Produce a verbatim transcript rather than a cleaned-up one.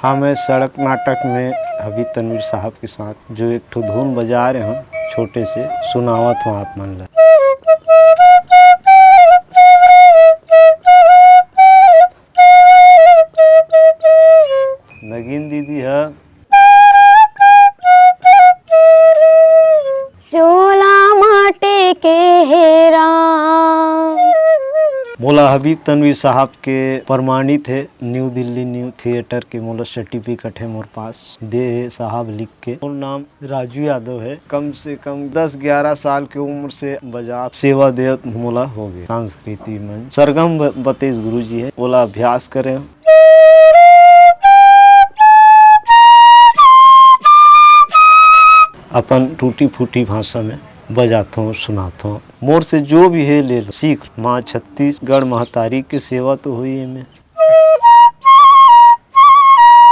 हाँ, मैं सड़क नाटक में हबीब तनवीर साहब के साथ जो एक ठो धुन बजा रहे हंव, छोटे से सुनावत हंव आप मन ला। नगीन दीदी ह चोला माटे के हे राम। मोला हबीब तनवीर साहब के प्रमाणित हे, न्यू दिल्ली न्यू थिएटर के मोला सर्टिफिकेट हे मोर पास, दे हे साहब लिख के। मोर नाम राजू यादव हे। कम से कम दस ग्यारह साल के उम्र से बजा सेवा देत मोला हो गे। सांस्कृतिक मंच सरगम ब-, बतेश गुरु जी हे, ओला अभ्यास करे। अपन टूटी फूटी भाषा में बजाथों, सुनाथों। मोर से जो भी हे ले लो, सीख। माँ छत्तीसगढ़ महतारी के सेवा तो होही एमे।